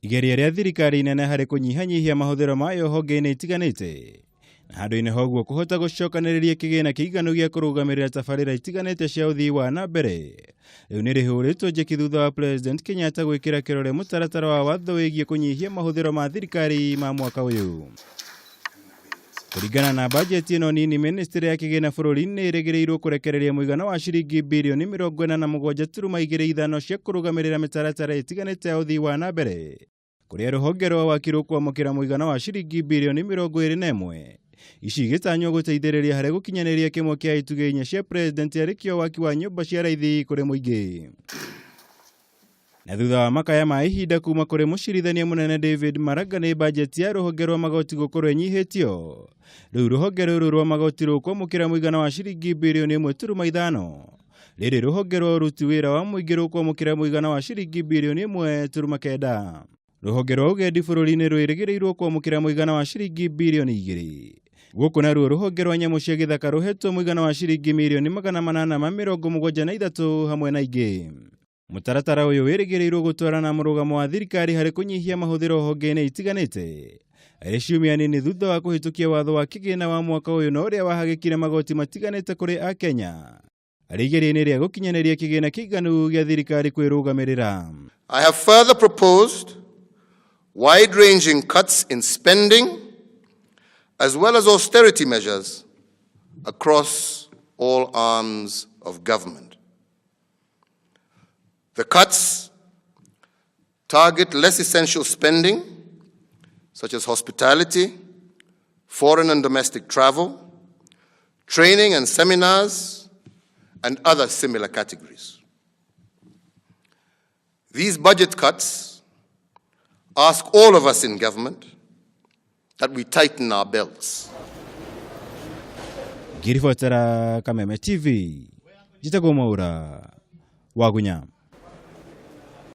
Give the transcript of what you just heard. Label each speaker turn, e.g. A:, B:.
A: Igeria rĩa thirikari nene harĩ kũnyihanyihia mahũthĩro mayo honge-inĩ itiganĩte na handũ-inĩ ha ũguo kũhota gũcokanĩrĩria kĩgĩna kĩiganu gĩa kũrũgamĩrĩra tabarĩra itiganĩte cia ũthii wa na mbere rĩu nĩ rĩhũrĩtwo njeki thutha wa President Kenyatta gwĩkĩra kĩrore mũtaratara wa watho wĩgiĩ kũnyihia mahũthĩro ma thirikari ma mwaka ũyũ. Kũringana na bajeti ĩno nini, ministry ya kĩgĩna bũrũri-inĩ ĩrĩgĩrĩirwo kũrekereria mũigana wa ciringi birioni 47.25 cia kũrũgamĩrĩra mĩtaratara ĩtiganĩte ya ũthii wa na mbere, kũrĩa rũhonge rwa waki rũkwamũkĩra mũigana wa ciringi birioni 21. Ici igĩtanywo gũteithĩrĩria harĩ gũkinyanĩria kĩmwe kĩa itugĩ inya cia president arĩ kĩo waki wa nyũmba cia raithi kũrĩ mũingĩ. Na thutha wa makaya ma ihinda kuma kũrĩ mũcirithania mũnene David Maraga nĩ bajeti ya rũhonge rwa magoti gũkorwo ĩnyihĩtio. Rĩu rũhonge rũrũ rwa magoti rũkwamũkĩra mũigana wa ciringi birioni 1.5. Rĩrĩ rũhonge rwa ũruti wĩra wa mũingĩ rũkwamũkĩra mũigana wa ciringi birioni 1.9. Rũhonge rwa ũgendi bũrũri-inĩ rwĩrĩgĩrĩirwo kwamũkĩra mũigana wa ciringi birioni 2. Gũkũ naruo rũhonge rwa nyamũ cia gĩthaka rũhetwo mũigana wa ciringi mirioni 873 hamwe na ingĩ. Mũtaratara ũyũ wĩrĩgĩrĩirwo gũtwarana mũrũgamo wa thirikari harĩ kũnyihia mahũthĩro honge-inĩ itiganĩte. Arĩ ciumia nini thutha wa kũhĩtũkia watho wa kĩgĩna wa mwaka ũyũ na ũrĩa wahagĩkire magoti matiganĩte kũrĩ Akenya. Arĩ igeria-inĩ rĩa gũkinyanĩria kĩgĩna kĩiganu gĩa thirikari kwĩrũgamĩrĩra.
B: I have further proposed wide-ranging cuts in spending as well as austerity measures across all arms of government. The cuts target less essential spending, such as hospitality, foreign and domestic travel, training and seminars, and other similar categories. These budget cuts ask all of us in government that we tighten our belts.
A: Ngĩribotera Kameme TV, njĩtagwo Mwaura Wagunya.